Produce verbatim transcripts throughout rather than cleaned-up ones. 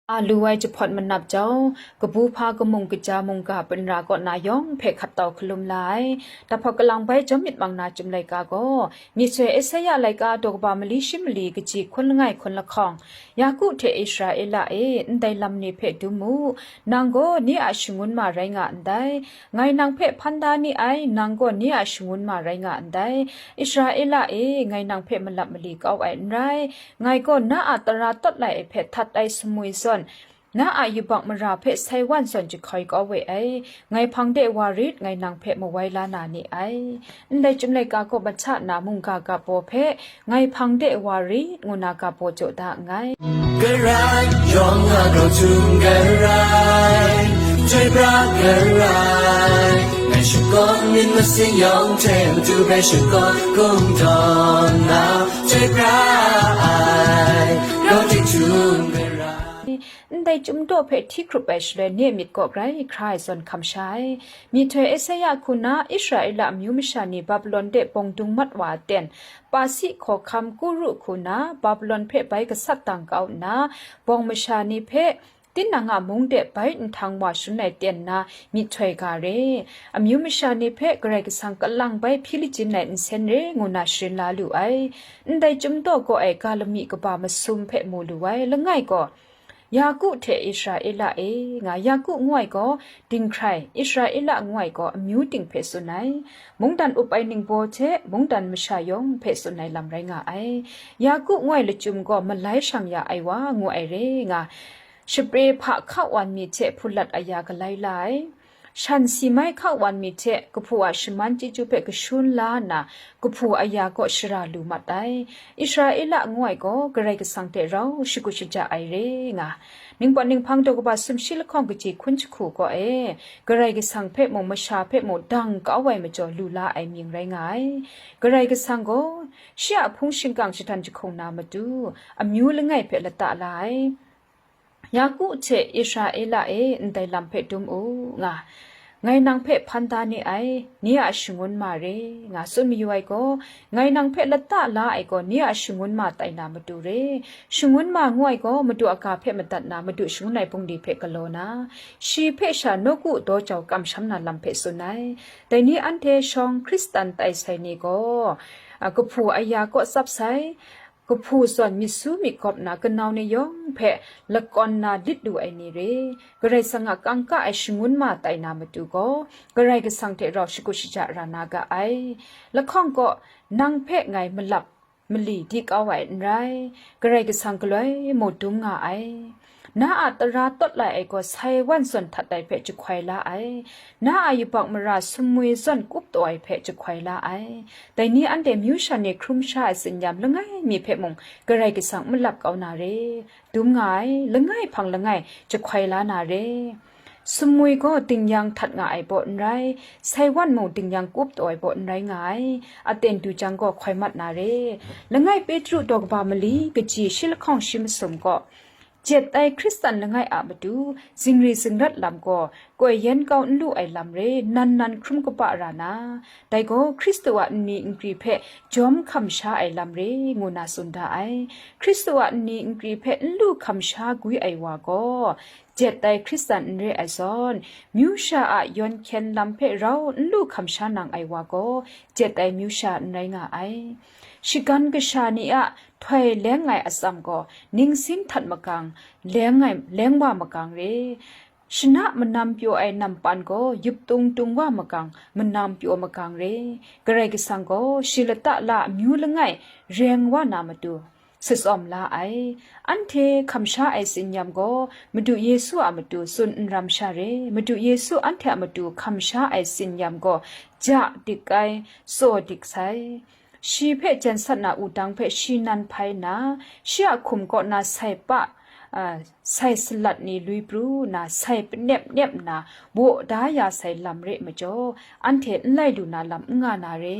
A lu ai jahpawt manap jau, kabu hpa kamung kaja mungga pinra kaw na yawng hpe hkat tau hkalum la ai. Tahpawt kalang bai jawm myit mang na Chyum laika gaw, myihtoi Esaia laika daw kaba mali shi mali kaji hkun langai hkun lahkawng, Yaku hte Israela e, ndai lam ni hpe dum mu, nang gaw ni a shangun ma rai nga ndai, ngai nang hpe hpan da ni ai, nang gaw ni a shangun ma rai nga ndai, Israela e, ngai nang hpe malap mali kau ai n rai, ngai gaw na a tara tawt lai ai hpe htat ai sumwi zawn, na a yubak mara hpe sai wan zawn jahkoi kau we ai, ngai hpang de wa rit, ngai nang hpe mawai la na ni ai. Ndai Chyum laika kaw mat hta na mungga ga baw hpe, ngai hpang de wa rit, ngu na ga baw jaw da nngai. Karai yawng a grau htum karai, chyoi pra karai, ngai shakawn myit masin yawng hte matu hpe shakawn kungdawn na, chyoi pra ai, grau htum karai. Ndai Chyum daw hpe hti hkrup ai shaloi, ni a myit kaw grai hkra ai zawn hkam sha ai. Myihtoi Esaia hku na Israela amyu masha ni Babilon de bawng dung mat wa aten, Pasi hkawhkam Kuru hku na Babilon hpe bai gasat dang kau nna, bawng masha ni hpe tinang a mung de bai nhtang wa shangun ai ten na myihtoi ga re, amyu masha ni hpe Karai Kasang kalang bai hpyi lajin ai nsen re ngu na sharin la lu ai. Ndai Chyum daw gaw ai ga lami kaba masum hpe mu lu ai, langai gaw, Yaku hte Israela e, nga Yaku ngu ai gaw dinghkrai, Israela ngu ai gaw amyu ting hpe tsun ai, mungdan up ai ningbaw hte mungdan masha yawng hpe tsun ai lam rai nga ai. Yaku ngu ai lachyum gaw malai shang ya ai wa ngu ai re nga, shapre hpa hka wan mi hte hpulat aya galai la ai. Shan si mai hka wan mi hte kahpu a shaman chyeju hpe kashun la nna, kahpu aya kaw shara lu mat ai. Israela ngu ai gaw Karai Kasang hte rau shakut shaja ai re nga. Ningpawt ninghpang daw kaba sumshi lahkawng kaji hkun jahku kaw e, Karai Kasang hpe mung masha hpe mung dang kau ai majaw lu la ai mying rai nga ai. Karai Kasang gaw shi a hpung shingkang jahtan jahkung na matu, amyu langai hpe lata la ai. Yaku hte Israela e, ndai lam hpe dum u, nga, ngai nang hpe hpan da ni ai, ni a shangun ma re, nga tsun mayu ai gaw, ngai nang hpe lata la ai gaw, ni a shangun ma tai na matu re. Shangun ma ngu ai gaw, madu a ga hpe madat na, madu shangun ai bungli hpe galaw na, shi hpe sha nawku daw jau kamsham na lam hpe tsun ai. Dai ni anhte shawng Hkristan tai sai ni gaw, a, kahpu aya kaw tsap sai, kahpu zawn myit su myit gawp na kanau ni yawng hpe lakawn na lit lu ai ni re, Karai Kasang a kangka ai shangun ma tai na matu gaw, Karai Kasang hte rau shakut shaja ra na ga ai. Lahkawng kaw, nang hpe ngai malap mali di kau ai n rai, Karai Kasang galoi mung dum nga ai. Na a tara tawt lai ai gaw sai wan zawn htat ai hpe jahkoi la ai, na a yubak mara sumwi zawn kup taw ai hpe jahkoi la ai. Dai ni anhte myu sha ni hkrum sha ai tsin-yam langai mi hpe mung Karai Kasang malap kau na re, dum nga ai, langai hpang langai jahkoi la na re. Sumwi gaw dingyang htat nga ai baw n rai, sai wan mung dingyang kup taw ai baw n rai nga ai, aten du jang gaw hkoi mat na re. Langai Petru daw kaba mali kaji shi lahkawng shi masum gaw, jet ai Hkristan langai a matu, zingri zingrat lam gaw, koi yen kau n lu ai lam re, nan nan hkrum kaba ra na, dai gaw Hkristu a nni nkri hpe jawm hkam sha ai lam re, ngu na tsun da ai. Hkristu a nni nkri hpe n lu hkam sha gwi ai wa gaw, jet ai Hkristan n re ai zawn, myu sha a yawn hkyen lam hpe rau n lu hkam sha nang ai wa gaw, jet ai myu sha n rai nga ai. Shagan kasha ni a htoi leng ai atsam gaw, ningsin htat makang, leng ai, leng wa makang re. Shana manam pyaw ai nampan gaw, yup tung tung wa makang, manam pyaw makang re. Karai Kasang gaw, shi lata la amyu langai, reng wa na matu, shatsawm la ai. Anhte hkam sha ai tsin-yam gaw, Madu Yesu a matu tsun n ram sha re, Madu Yesu anhte a matu hkam sha ai tsin-yam gaw, ja dik ai, tsaw dik sai. Shi hpe jen sat na wudang hpe shi nan hpai nna, shi a hkum kaw na sai pa, a, sai salat ni lui pru nna, sai panep nep nna, baw da ya sai lam re majaw, anhte n lai lu na lam n nga na re.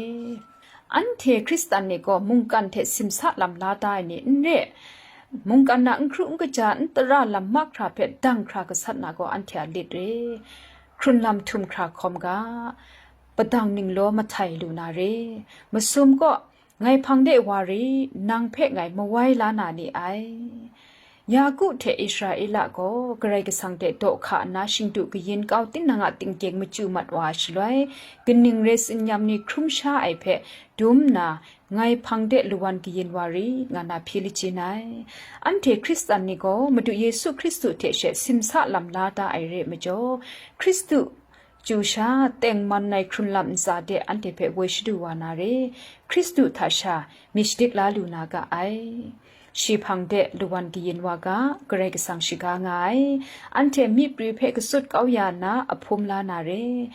Anhte Hkristan ni gaw mungkan hte simsa lam la da ai ni n re, mungkan na n hkru n kaja n tara lam mahkra hpe dang hkra gasat na gaw anhte a lit re, hkrun lam htum hkra hkawm ga, padang ninglaw mahtai lu na re, masum gaw, ngai hpang de wa rit, nang hpe ngai mawai la na ni ai. Yaku hte Israela gaw Karai Kasang hte daw hka nna shingdu kayin kau tinang a tingkyeng machyu mat wa ai shaloi, kaning re tsin-yam ni hkrum sha ai hpe dum nna, ngai hpang de lawan kayin wa rit, nga na hpyi lachin ai. Anhte Hkristan ni gaw Madu Yesu Hkristu hte she simsa lam la da ai re ai majaw, Hkristu chyu sha tengman ai hkrun lam ntsa de anhte hpe woi shadu wa na re, Hkristu hta sha myit shadik la lu na ga ai. Shi hpang de lawan kayin wa ga, Karai Kasang shaga nga ai. Anhte myi prwi hpe katsut kau ya nna, ahpum la na re.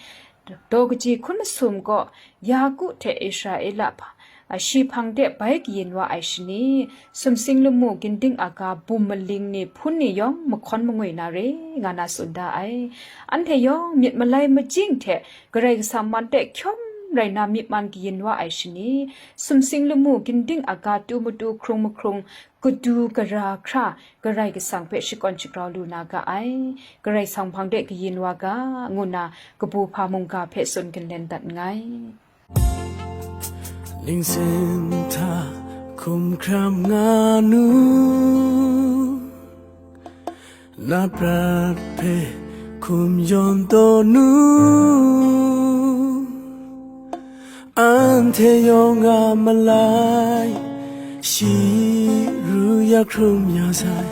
Daw kaji hkun masum gaw, Yaku hte Israela hpa, a, shi hpang de bai kayin wa ai shani, sumsing lamu ginding aga bum maling ni hpun ni yawng mahkawn mangwi na re, nga na tsun da ai. Anhte yawng myit malai majing hte Karai Kasang man de hkyawm rai na myi man kayin wa ai shani, sumsing lamu ginding aga tu matu hkrung mahkrung, kadu gara hkra Karai Kasang hpe shakawn shagrau lu na ga ai. Karai Kasang hpang de kayin wa ga, ngu nna kabu hpa mungga hpe tsun ginlen dat nngai. Ningsin hta hkum hkram nga nu, na prat hpe hkum yawn taw nu, anhte yawng a malai shi ru ya hkrum ya sai,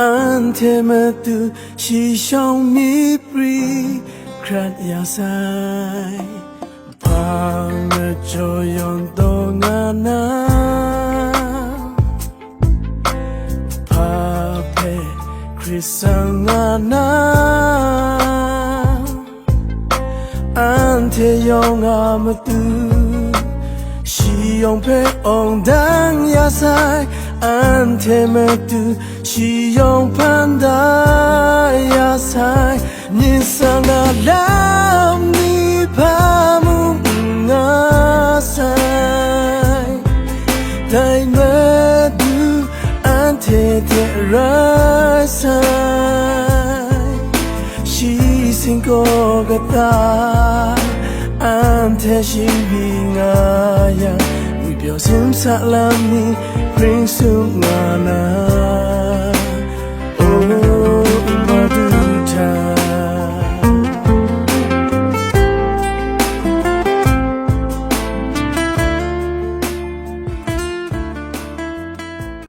anhte matu shi shawng myi pri hkrat ya sai. Hpa majaw yawn taw nga na, hpa hpe hkrit sang nga na, anhte yawng a matu, shi yawng hpe awng dang ya sai, anhte matu, shi yawng hpan da ya sai. Ningsang na lam ni hpa mung n nga sai, dai madu anhte hte rai sai. Shi singkaw kata anhte shingbi nga yang, ngwi pyaw simsa lam ni ring sum nga na.